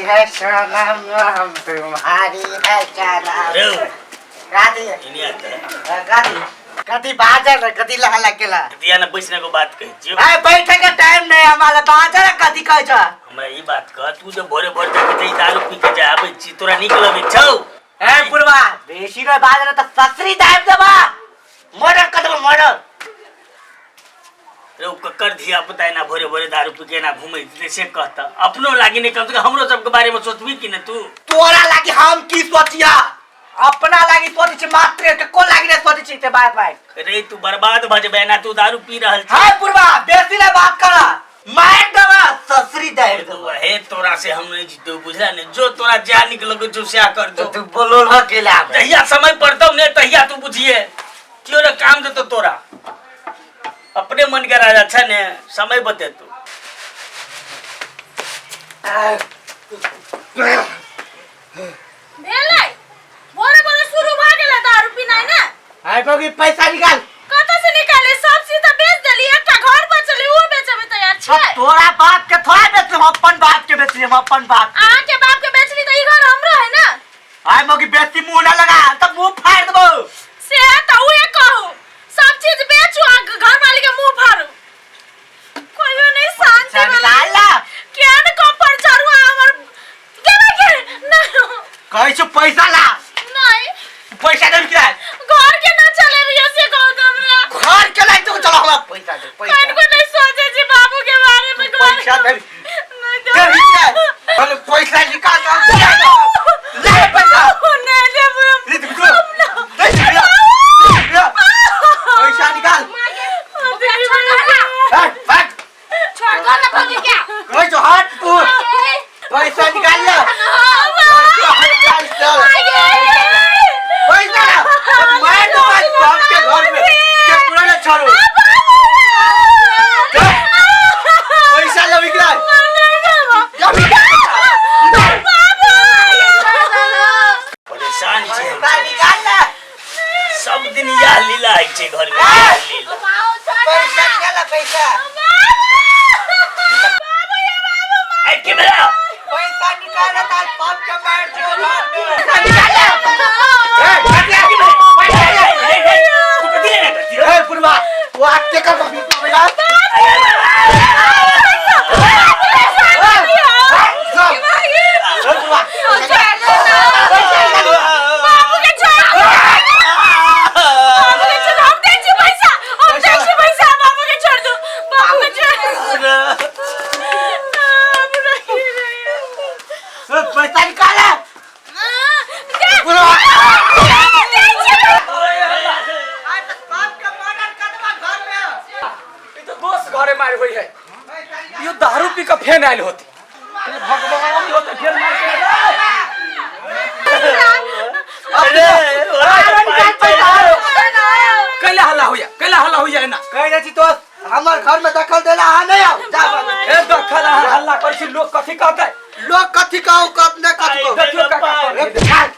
है सनम, हम तुम्हारी है सनम। रे गादी। इने आता। गादी, कदी बाजल कदी लहला केला। दिया ना बैसने को बात कही छियो। ए, बैठे के टाइम नहीं हमारा, बाजल कदी कहै छ। हमरा ई बात कह, तू जे भोरे भोर जाके जे ई दारू पी के जे आबै छी, तोरा नीक लगै छौ? ए पुरवा, बेसी रे बाजल त ससरी दाब देबा, मर्डर कर देबो, मर्डर। रे, ओ ककर धिया पुता एना भोरे भोरे दारू पी के एना घूमै छै से कहता? अपनो लागी नहीं, कम से कम हमरो सबके बारे में सोचबी कि ने तू? तोरा लागी हम की सोचिया? अपना लागी सोचै छी मात्र, कको लागी नहीं सोचै छी ते बात भाई। रे, तू बर्बाद भऽ जेबे एना तू दारू पी रहल छी। हाय पुरवा, बेसी ने बात कर, मार देबा, ससरी दाब देबा। हे, तोरा से हम नहीं जीतौ, बुझला ने? जो तोरा जा निक लगै छौ सएह कर। तो जो तू बोलो न केला। जहिया समय पड़तौ ने तहिया तू बुझिए, केओ ने काम देतौ तोरा। अपने मन के राजा छै ने, समय बतेतौ। भेलै, भोरे भोरे शुरू भऽ गेलै दारू पीनाइ ने। आइ बगी, पैसा निकाल। कतऽ से निकाले? सब चीज तऽ बेच देली, एकटा घर बचलै, ओहो बेचबै तैयार तो छै। तोरा बाप के थोड़ा बेचली हम, अपन बाप के बेचली हम, अपन बाप के। अहाँके बाप के बेचली तऽ ई घर हमरो है ने। आइ मगी, बेसी मुंह ना लगा त मुंह फाड़ देबो। से तऽ उहे कहू, सब चीज बेचू आ घर वाली के मुंह फाड़ू। कहियो नहीं शांति पैसा वाला। निकाल ला। केहन कपर चढ़ू हमर गेलै के नहीं। कहै छौ पैसा ला। नहीं। पैसा देब कि नहीं? घर के ना चले रहियो से कहू तो हमरा। घर के लाई तो चलो, हमरा पैसा दे, पैसा। कौन को नहीं सोचे जी बाबू के बारे में, घर पैसा दे। नहीं दे देब। कि नहीं? अरे पैसा निकाल दे, ले पैसा। नहीं देब हम। ले दे, दे, दे, दे, पैसा निकाल। हट हट। छोड़ दो ना भौजी के। कहै छौ हट, तू पैसा निकाल ले। हट, चल चल, पैसा ला। मार दो आज सबके घर में के पूरा ना छोड़ो। पैसा ले निकाल। परेशान छै हम। पैसा निकाल ले। सब दिन इएह लीला होइ छै घर में, इएह लीला। पैसा निकाल ले, पैसा। ऐ, की भेलौ? पैसा निकाल ले, तार बाप के मार दियो घर में। पैसा निकाल ले। ए, हट जा। पैसा ले। हे, हे, तू कथी लेने करती हो? ए पुरवा, वो आके का बाप यार। ए पुरवा, बाबू के छोड़, बाबू के छोड़, हम दै छी पैसा, हम दै छी पैसा, बाबू के छोड़ दो, बाबू के छोड़। बाबू नहीं ए, पैसा निकाल ले। दे। पुरवा। दै छी। ई तो दोस्त घरे मार होई है, यो दारू पी के फेन आयल होती। अरे भगवान, यो तो फेन मार के। अरे, अरे निकाल पैसा। कैला हल्ला होइया? कैला हल्ला होइया एना? कह रहे छी तो हमर घर में दखल देला अहाँ नहीं आओ जा। ए, दखल अहाँ हल्ला करै छी, लोग कथी कहतै? लोग कथी कहू, कत ने कथी कहू। देखियौ काका। ए, निकाल।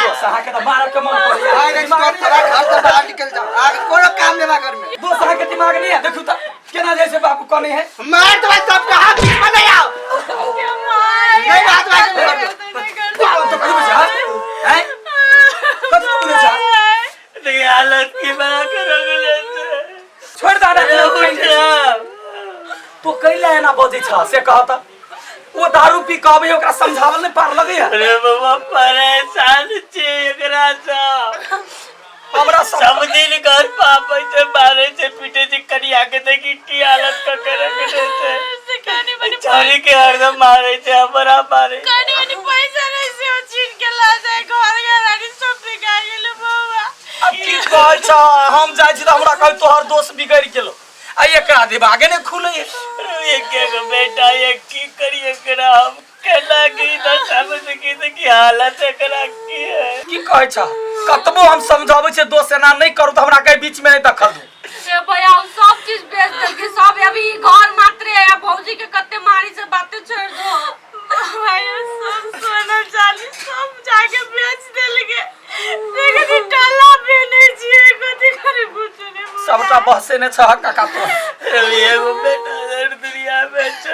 दोस्त, अहाँके तऽ मारऽ के मन करैया। आइ रे तो तोरा घर से बाहर निकल जाओ, आगे कोनो काम नहीं बा घर में। दोस्त, अहाँके दिमाग नहीं है? देखियौ तऽ केना जाइ छै, बाबू कने है। मार दो सब के हाथ बीच में नहीं आओ, नहीं हाथ में। तो कथी बुझा हैं? कथी बुझै छ? देखी हालत की बना के रखले छै। छोड़ दे ना। अरे उठ ना। तू कैला एना बजै छ से कह त? ओ दारू पी के अबै, ओकरा समझावल नहि पार लगैया। अरे बाबा, परेशान छी एकरा सँ। हमरा सब सब दिन घर पापै छै, मारै छै, पीटे छै। कनिया के देखी की हालत क के रखने छै। छौरी के हरदम मारै छै, हमरा मारै छै। कनी मनी पैसा नहीं से ओ छीन के ला जाए, घर घरानी सब बिका गेल बौआ। अब की कहै छ? हम जाइ छी तऽ हमरा कहै तोहर दोस्त बिगड़ि गेलो, आ एकरा दिमागे नहि खुलै। अरे एक एगो बेटा ये, की करी एकरा हम? केना की दशा में देखी देखी हालत एकरा की है। की कहै छ? कतबो हम समझाबै छियै, दोस्त एना नहि करू, तऽ हमरा कहै बीच में नहि दखल दू। ए भैया, हम सब चीज बेच देलके सब, अभी ई घर मात्र है। भौजी के कते मारी से बातें छोड़ दो भाई, सब सोना चांदी सब जाके बेच देलके, लेकिन ई टला पे नहीं छिए, कथी करे कुछ नहीं। सबटा बहसे फसेने छह काका तो। रवि एगो बेटा दर दुनिया में छ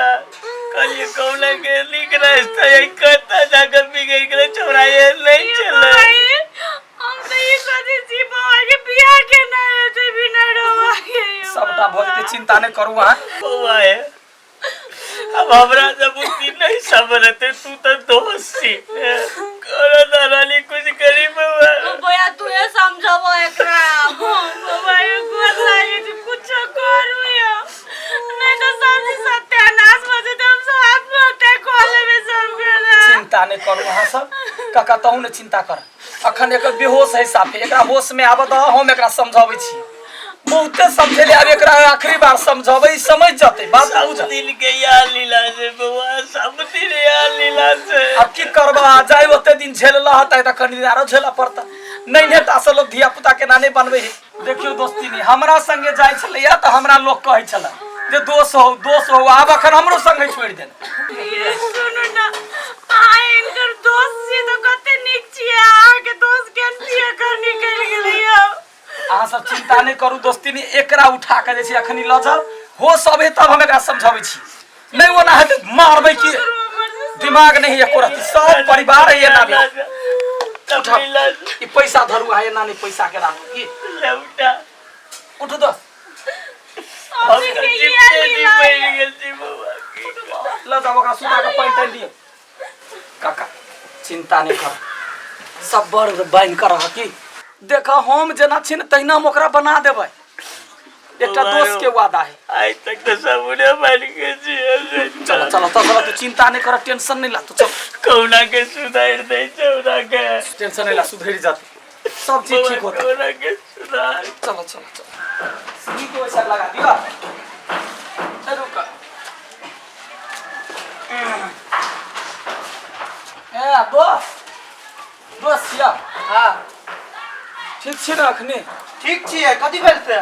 कहलिए कौना के नीक रास्ता है कत्ता जाकर बिगड़ गेलै छोरा ये नहीं चले। हम तऽ ई सोचै छी बौआ के बियाह केना हेतै बिना रौआ के यौ। सबटा भऽ जेतै, चिंता नहि करू अहाँ। बौआ हे अब हमरा से बुद्धि नहीं समझते, तू तो दोस्त छी करो दलाली कुछ करी बौआ। बौआ तू ये समझबो एकरा। बौआ ये गोर लागे छै, कुछो करू यौ, नहीं तो सब चीज सत्यानाश भऽ जेतै, हम सब आत्महत्या कऽ लेबै सब गोरा। चिंता नहि करू अहाँ सब काका, तहु नहि चिंता कर। अखन एकर बेहोश है साफे, एकरा होश में आबऽ दह, हम एकरा समझाबै छी। बहुते समझेले, आब एकरा आखिरी बार समझाबै, समझ जतै बात सब बुझ। दिन के यार लीला से बौआ, सब दिन यार लीला से। अब की करबा, जाय ओते दिन झेलला हतै तऽ कनि दिन आरो झेलऽ पड़तै। नहीं ने ता लोग धिया पुता के नाने बनबै है। देखियौ दोस्ती नहीं, हमरा संगे जाइ छलैया तऽ हमरा लोग कहै छलै जे दोष हो दोष हो, आब अखन हमरो संगे छोड़ि देने। ये सुनू ना, अहाँ हिनकर दोस्त छी तऽ कते नीक छियै, अहाँके दोस्त केहन पियकर निकलि गेलै यौ। अहाँ सब चिंता नहि करू दोस्ती नहीं, एकरा उठा के जे छै अखनी लऽ जाउ, होश अबै तब हम एकरा समझाबै छी। नहीं ओना हेतै मारबै की, दिमाग नहीं एको रत्ती, सब परिवार है एना भी। उठा ई पैसा धरू, आ एना नहीं पैसा के राखू की। लौटा उठू दोस्त। हम तऽ जीविते जी मरि गेल छी बौआ। लऽ जाउ ओकरा सुता के पानि तानि दियौ। काका चिंता नहीं कर, सब बड़ बान्हि कऽ रह की। देख हम जेना छी ने तहिना हम ओकरा बना देबै, एकटा दोस्त के वादा है। आइ तक तऽ सबुरे बनि गेल छी। चलो चलो तो चलो, तू चिंता नहीं कर, टेंशन नहीं ला तू, चल। कहुना के सुधारि दै छौरा के। टेंशन नहीं ला, सुधरि जाते, सब चीज ठीक होता। कहुना के सुधार। चलो चलो चलो, सीढ़ी के वैसा लगा दियो। ए, रुक ए दोस्त, दोस्त छिया? हाँ। ठीक छी ने अखनी? ठीक छियै। कथी भेल से?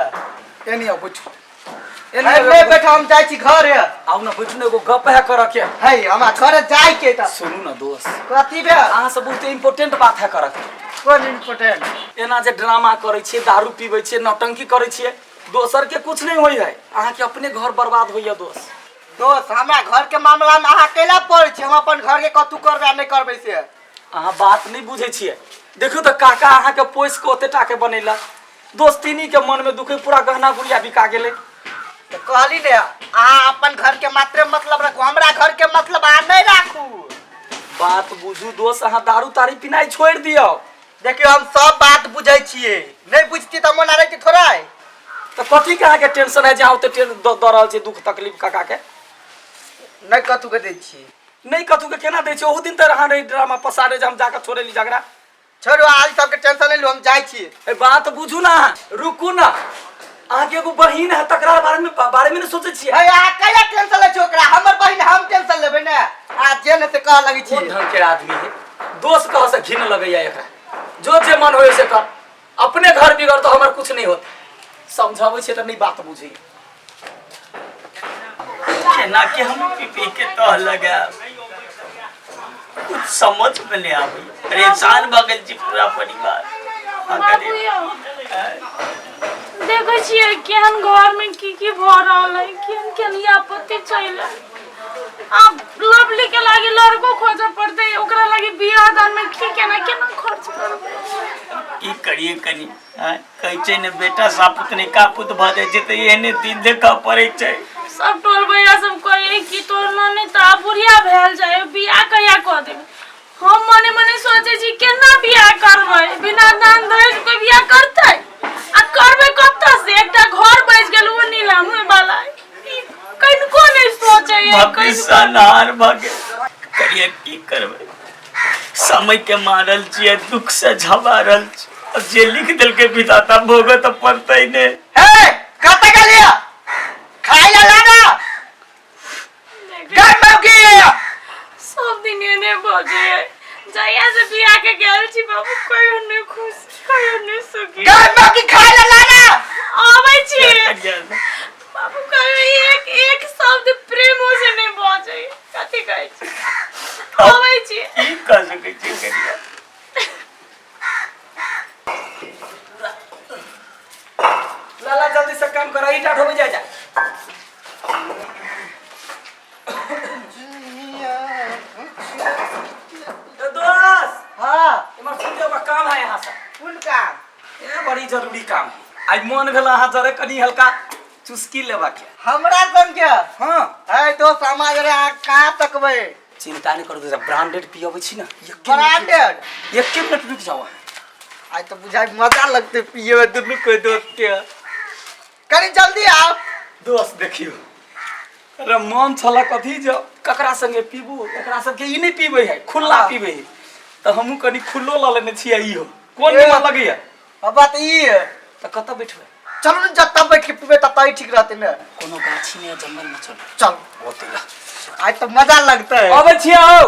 एनी आउ बैठू। एनी है, आउ, नहि बैठो, हम जाइ छी घरे। आउ ने बैठू ने, एगो गप है करऽ के। है हमरा घरे जाइ के तऽ। सुनू ने दोस्त। कथी भेल? अहाँ से बहुत इम्पोर्टेंट बात है करऽ के। कोन इम्पोर्टेंट? एना जे ड्रामा करै छियै, दारू पीबै छियै, नौटंकी करै छियै, दोसर के कुछ नहीं होइ है, अहाँ के अपने घर बर्बाद होइया दोस्त। दोस्त हमरा घर के मामला में अहाँ कैला पड़ै छी? हम अपन घर के कतू करबै आ नहि करबै से। अहाँ बात नहीं बुझै छियै। देखियौ तऽ काका अहाँ के पोसि के ओते टा के बनेलक, दोस्तीनी के मन में दुखे पूरा गहना गुड़िया बिका गेलै। तऽ कहली ने अहाँ अपन घर के मात्रे मतलब रखू, हमरा घर के मतलब अहाँ नहि राखू। बात बुझू दोस्त, अहाँ दारू तारी पिनाइ छोड़ि दियौ। देखियौ हम सब बात बुझै छियै, नहि बुझती तऽ मन रहितै थोड़ा। तऽ कथी के अहाँके टेंशन है जे अहाँ ओते दऽ रहल छियै दुख तकलीफ काका के? नहि कथू के दै छियै। नहि कथू के केना दै छियै? ओहू दिन तऽ अहाँ रही ड्रामा पसारे जे हम जाकऽ छोड़ेली झगड़ा। छोड़ू आज सबके टेंशन नहि लू, हम जाइ छी। ए बात बुझू ना, रुकू ना, अहाँके एगो बहिन है तकरा बारे में नहि सोचै छियै? है अहाँ कैला टेंशन लै छी ओकरा? हमर बहिन हम टेंशन लेबै ने? आ जे ने से कहऽ लगै कोन छी। ढंग के आदमी है दोस्त, कह से घिन लगैया एकरा। जो जे मन होय से कर, अपने घर बिगड़ तो हमर कुछ नहीं होत। समझाबै छियै तऽ नहि बात बुझै। केना के हम पी पी के तह लगायब, कुछ समझ में नहीं आबै। परेशान भऽ गेल छी पूरा परिवार। बाबू यौ, देखै छियै केहन घर में की की भऽ रहल है, केहन केहन ई आपत्ति चलि। आब लवली के लागी लड़को खोजऽ पड़तै, ओकरा लागी बियाह दान में की केना केना खर्च करबै। की करिए कनी आँय? कहै छै ने बेटा सापुत नहि कापुत भऽ जाइ छै, तऽ एहने दिन देखऽ पड़ै छै। सब टोल भैया सब कहे कि तोर ननद तऽ आब बुढ़िया भेल जाय, बियाह कहिया कऽ देबै। हम मने मने सोचे छी केना बियाह करबै, बिना दान दहेज कोई बियाह करतै? आ करबै कतऽ से? एकटा घर बचि गेल ओ नीलाम होय वाला। ई कनिको नहि सोचै है। भविष्य अन्हार भऽ गेल। करिए की करबै, समय के मारल छियै, दुख से झमारल छियै। अब जे लिख देलकै विधाता भोगऽ तऽ पड़तै ने। हे कतऽ गेलियै? खाइ लए ला ना घर में की। सब दिन एने बजे है, जहिया से बियाह के गेल छी बाबू कहियो नहि खुश, कहियो नहि सुखी। घर में की खाइ लए ला ना। आबै छी बाबू। कहियो एक एक शब्द प्रेमो से नहि बजै। कथी कहै छी, आबै छी। की कऽ सकै छियै करिया? लाला जल्दी से काम करा। आइ मन भेल अहाँ जरे कनि हल्का चुस्की लेबाक के। हमरा संग के? हाँ। है दोस्त, हमरा जरे अहाँ कहाँ तकबै? चिंता नहीं करू, ब्रांडेड पियबै छी ना। ब्रांडेड? एके मिनट रुकि जाओ अहाँ। आइ तऽ बुझाइ मजा लगतै पिए में दुनू कोई दोस्त के। कनी जल्दी आओ। दोस्त देखियो, अरे मन छल कथी जे ककरा संगे पीबू, एकरा सबके ई नहि पीबै है, खुला पीबै है, तऽ हमहूँ कनि खुल्लो लऽ लेने छियै। इहो कोन ए। निमन लगैया? अब बात ई है। तऽ कतऽ बैठबै? चलू ने, जतऽ बैठ के पीबै ततऽ ही ठीक रहतै ने। कोनो गाछी में या जंगल में चलू। चल। ओतै आइ तऽ मजा लगतै। अबै छियै हौ।